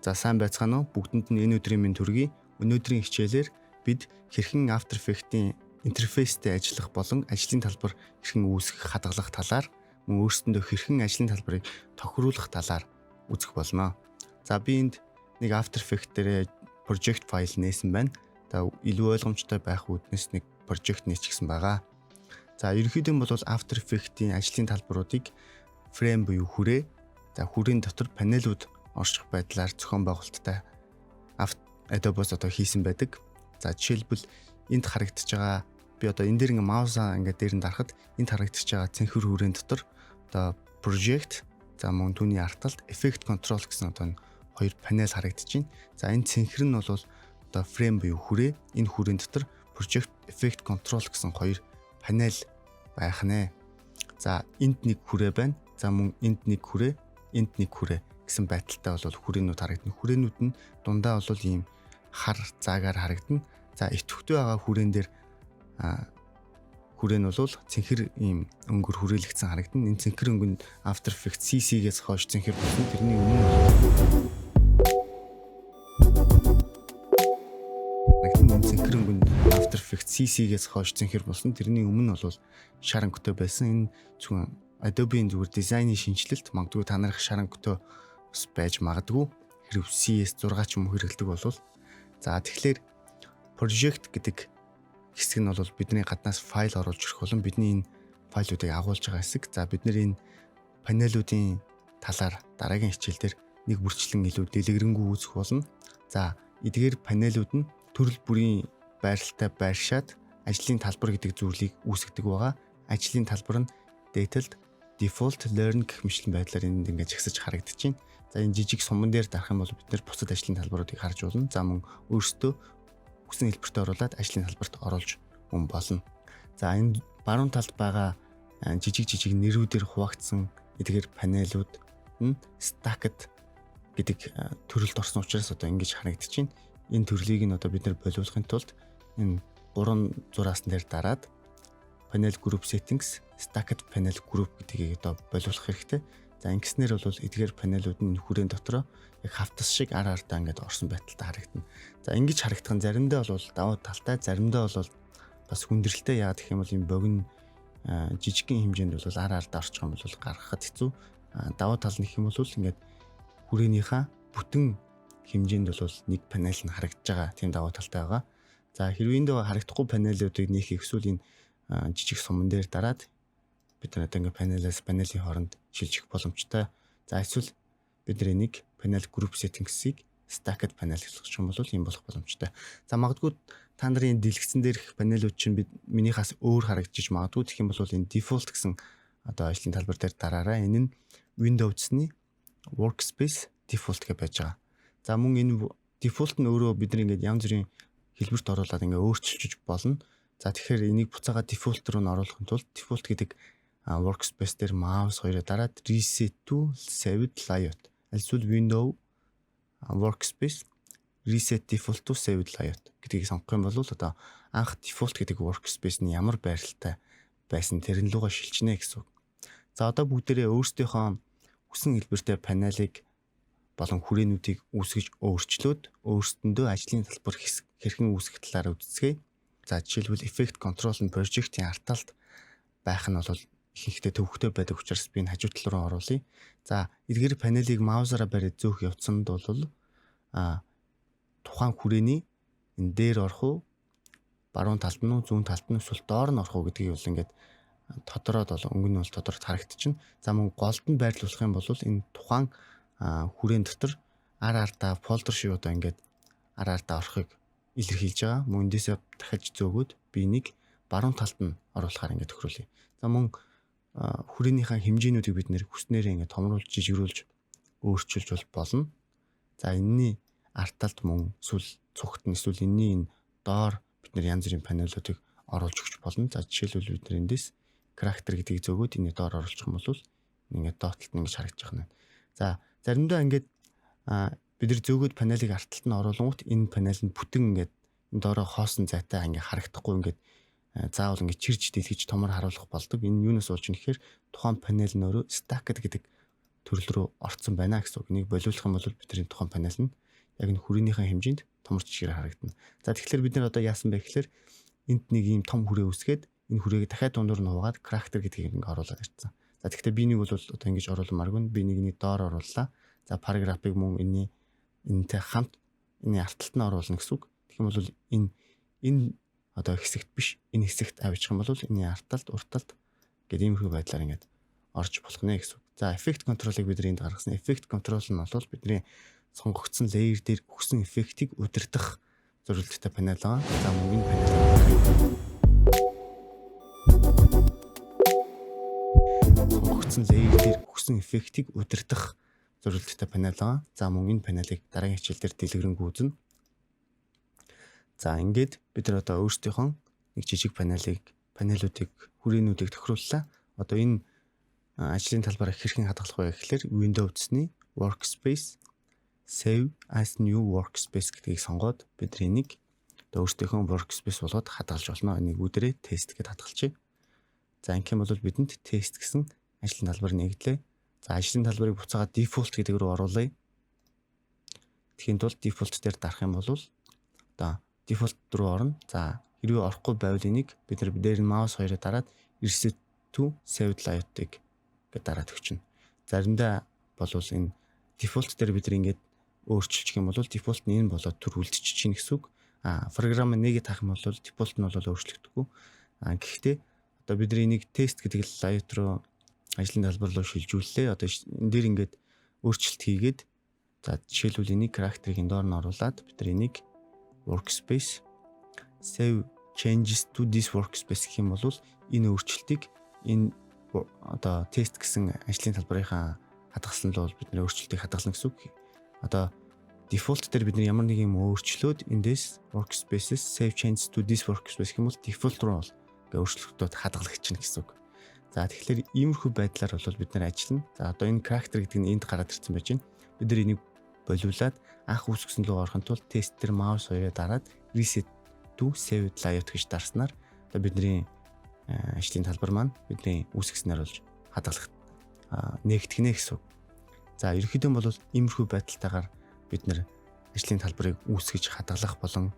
За, сайн байцгаана уу? Бүгдэнд нь энэ өдрийн мэнд хүргэе. Өнөөдрийн хичээлээр бид хэрхэн After Effects-ийн интерфейстэй ажиллах болон ажлын талбар хэрхэн үүсгэх, хадгалах талаар, мөн өөрсөндөө хэрхэн ажлын талбарыг тохируулах талаар үзэх болно. За, би энд нэг After Effects дээр project file нээсэн байна. За, илүү ойлгомжтой байх үүднээс нэг project нээчихсэн байгаа. За, ерөнхийдөө бол After Effects-ийн ажлын талбаруудыг frame буюу хүрээ, за, хүрээний дотор панелууд орших байдлаар зохион байгуулалттай Adobe-с одоо хийсэн байдаг. За, жишээлбэл, энд харагдаж байгаа, би одоо энэ дээр ингээ mouse-аа ингээ дээр нь дарахад энд харагдаж байгаа цэнхэр хүрээн дотор одоо project, за, мөн түүний ард талд effect control гэсэн одоо хоёр панел харагдаж байна. За, энэ цэнхэр нь бол одоо frame буюу хүрээ, энэ хүрээн дотор project, effect control гэсэн хоёр панел байх нэ. За, энд нэг хүрээ байна. За, мөн энд нэг хүрээ, энд нэг хүрээ гэсэн байдалтай бол хүрээнүүд харагдана. Хүрээнүүд нь дундаа бол ийм хар заагаар харагдана. За, идэвхтэй байгаа хүрээн дээр хүрээ нь бол цэнхэр ийм өнгөөр хүрээлэгдсэн харагдана. Энэ цэнхэр өнгө нь After Effects CC-гээс хойш цэнхэр болсон. Тэрний өмнө харагдана. Энэ цэнхэр өнгө нь After Effects CC-гээс хойш цэнхэр болсон. Тэрний өмнө бол шар өнгөтэй байсан. Энэ зөвхөн Adobe-ийн зүгээр дизайны шинэчлэлт, магадгүй та нарах шар өнгөтэй бас байж магадгүй. Хэрв CS6 ч юм уу хэрэглэдэг бол. За, тэгэхээр project гэдэг хэсэг нь бол бидний гаднаас файл оруулж ирэх болон бидний энэ файлуудыг агуулж байгаа хэсэг. За, бид нар энэ панелуудын талаар дараагийн хичээл дээр нэг бүрчлэн илүү дэлгэрэнгүй үзэх болно. За, эдгээр панелууд нь төрөл бүрийн байралтай байршаад ажлын талбар гэдэг зүйлийг үүсгэдэг байгаа. Ажлын талбар нь дээд талд default, learn гэх мэтчилэн байдлаар энд ингээд жагсаж харагдаж байна. За, энэ жижиг суман дээр дарах юм бол бид нар бусад ажлын талбаруудыг харж болно. За, мөн өөрсдөө хүссэн хэлбэртээ оруулаад ажлын талбарт оруулж мөн болно. За, энэ баруун талд байгаа жижиг жижиг нэрүүдээр хуваагдсан эдгээр панелууд нь stacked гэдэг төрөлд орсон учраас одоо ингэж харагдаж байна. Энэ төрлийг нь одоо бид нар болиулахын тулд энэ гурван зураасан дээр дараад panel group settings, stacked panel group гэдгийг одоо болиулах хэрэгтэй. За, ингэснээр бол эдгээр панелууд нь хүрээн дотроо яг хавтас шиг ар ардаа ингээд орсон байдалтай харагдана. За, ингэж харагдах нь заримдаа бол давуу талтай, заримдаа бол бас хүндрэлтэй. Яагаад гэх юм бол энэ богино жижигхэн хэмжээнд бол ар ардаа орчих юм бол гаргахад хэцүү. Давуу тал нь гэх юм бол ингээд хүрээнийхээ бүтэн хэмжээнд бол нэг панел нь харагдаж байгаа, тийм давуу талтай байгаа. За, хэрвээ энд харагдахгүй панелуудыг нээхийг хүсвэл энэ жижиг суман дээр дараад бид нар одоо ингээ панелаас панелийн хооронд шилжих боломжтой. За, эсвэл бид нар энийг panel group settings-ийг stacked panel болгох юм бол ийм болох боломжтой. За, магадгүй та нарын дэлгэцэн дээрх панелууд чинь бид минийхаас өөр харагдчих магадгүй. Тэгэх юм бол энэ default гэсэн одоо ажлын талбар дээр дараарай. Энэ нь Windows-ны workspace default гэж байж байгаа. За, мөн энэ default нь өөрөө бидний ингээд янз бүрийн хэлбэрт оруулаад ингээд өөрчилж болно. За, тэгэхээр энийг буцаага default руу нь оруулахын тулд default гэдэг workspace дээр mouse хоёроо дараад reset to saved layout, эсвэл window workspace reset default to saved layout гэдгийг сонгох юм бол одоо анх default гэдэг workspace нь ямар байралтай байсан, тэрэн лүүгээ шилжинэ гэсэн үг. За, одоо бүгдээрээ өөрсдийнхөө хүсэн хэлбэртэй панелыг болон хүрээнүүдийг үүсгэж өөрчлөөд өөрсдөндөө ажлын талбар хэрхэн үүсгэх талаар үзцгээе. За, жишээлбэл, effect control and project-ийн ард талд байх нь бол ихэнхдээ төвөгтэй байдаг учраас би энэ хажуу тал руу оруулъя. За, эдгээр панелыг mouse аараа бариад зөөх явцанд бол тухайн хүрээний энэ дээр орох уу, баруун талд нь уу, зүүн талд нь, эсвэл доор нь орох уу гэдгийг бол ингээд тодороод бол өнгө нь бол тодорт харагдчихна. За, мөн голд нь байрлуулах юм бол энэ тухайн хүрээн дотор ар ардаа folder шиг одоо ингээд ар ардаа орохыг илэрхийлж байгаа. Мөн эндээсээ дахиж зөөгөөд би нэг баруун талд нь оруулахаар ингээд тохируулъя. За, мөн хүрээнийхээ хэмжээнүүдийг бид нар хүснээрээ ингээд томруулж, жижигрүүлж өөрчилж бол болно. За, энэний ард талд мөн эсвэл цугт нь, эсвэл энэний энэ доор бид нар янз бүрийн панелуудыг оруулж өгч болно. За, жишээлбэл, бид нар эндээс character гэдгийг зөөгөөд энэ доор оруулах юм бол ингээд доод талд нь ингэж харагдаж байна. За, заримдаа ингээд бид нар зөөгөөд панелыг ард талд нь оруулангуут энэ панел нь бүтэн ингээд энэ доороо хоосон зайтай ингээд харагдахгүй, ингээд заавал ингээд чирж дэлгэж томор харуулах болдог. Энэ юунаас болж юм гэхээр тухайн панел нь өөрөө stacked гэдэг төрөл рүү орцсон байна гэсэн үг. Энийг болиулах юм бол бидний тухайн панел нь яг энэ хүрээнийхээ хэмжээнд томорч жишгээр харагдана. За, тэгэхээр бид нар одоо яасан бэ гэхээр энд нэг ийм том хүрээ үүсгээд, энэ хүрээг дахиад дундуур нь хуваагаад character гэдгийг ингээ оруулаад ирсэн. За, тэгэхээр би нэг бол одоо ингэж оруулмааргүй. Би нэгний доор орууллаа. За, параграфыг мөн энэний энэтэй хамт энэ ард талд нь оруулна гэсэн үг. Тэгэх юм бол энэ одоо хэсэгт биш, энэ хэсэгт авчих юм бол энэний ард талд, урд талд гэдэг иймэрхүү байдлаар ингээд орж болох нэ гэсэн үг. За, effect control-ыг бид энд гаргасан. Effect control нь бол бидний сонгогдсон layer дээр өгсөн эффектийг удирдах зорилттой панел байгаа. За, мөн энэ панел сонгогдсон layer дээр өгсөн эффектийг удирдах зорилттой панел байгаа. За, мөн энэ панелыг дараагийн хичээл дээр дэлгэрэнгүй үзнэ. За, ингээд бид нар одоо өөрсдийнхөө нэг жижиг панелуудыг, хүрээнүүдийг тохирууллаа. Одоо энэ ажлын талбараа хэрхэн хадгалах вэ гэхээр Windows-ны Workspace, Save as New Workspace гэдгийг сонгоод бид энийг одоо өөрсдийнхөө workspace болгоод хадгалж болно. Энийг үүдэрээ тест гэдээ хадгалчихъя. За, ингэх юм бол бидэнд тест гэсэн ажлын талбар нэгдлээ. За, ажлын талбарыг буцаагаад default гэдэг рүү оруулъя. Тэгэхийн тулд default дээр дарах юм бол одоо default руу орно. За, хэрвээ орохгүй байвал энийг бид нар дээр нь mouse хоёроо дараад reset to saved layout-ыг гэдээ дараад өгчнө. Заримдаа болвол энэ default дээр бид нар ингээд өөрчилчих юм бол default нь энэ болоод түр үлдчихэж чинь гэсэн үг. А програм нэгэ таах юм бол default нь бол өөрчлөгдөхгүй. А гэхдээ одоо бид нар энийг тест гэдэг layout руу, ажлын талбар руу шилжүүллээ. Одоо энэ дээр ингээд өөрчлөлт хийгээд, за, жишээлбэл энийг character-ыг доор нь оруулаад бид нар энийг workspace, save changes to this workspace гэх юм бол энэ өөрчлөлтийг энэ одоо тест гэсэн ажлын талбарынхаа хадгалсан л бол бид нэр өөрчлөлтийг хадгална гэсэн үг. Одоо default дээр бид нар ямар нэг юм өөрчлөөд эндээс workspaces, save changes to this workspace гэх юм бол default руу бол ингээ өөрчлөлтүүд хадгалагдчихна гэсэн үг. За, тэгэхээр иймэрхүү байдлаар бол бид нар ажиллана. За, одоо энэ character гэдэг нь энд гараад ирсэн байж байна. Бид нар энийг болиулаад анх үүсгэсэн рүү орохын тулд тест дээр mouse хоёроо дараад reset to save layout гэж дарснаар одоо бидний ажлын талбар маань бидний үүсгэснээр болж хадгалах нээгдэх гэсэн үг. За, ерөнхийдөө бол иймэрхүү байдалтайгаар бид нэр ажлын талбарыг үүсгэж хадгалах болон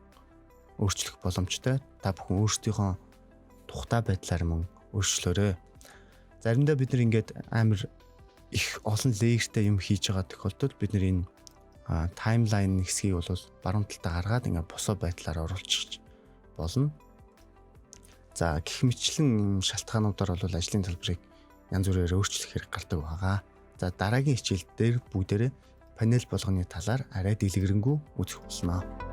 өөрчлөх боломжтой. Та бүхэн өөрсдийнхөө тухтай байдлаар мөн өөрчлөөрэй. Заримдаа бид нар ингээд амар их олон layer тэй юм хийж байгаа тохиолдолд бид нар энэ timeline хэсгийг бол баруун талдаа гаргаад ингээд босоо байдлаар оруулчих болно. За, гэх мэтчлэн шалтгаануудаар бол ажлын талбарыг янз бүрээр өөрчлөх хэрэг гардаг байгаа. За, дараагийн хичээл дээр бүгдээрээ панел болгоны талаар арай дэлгэрэнгүй үзэх болно.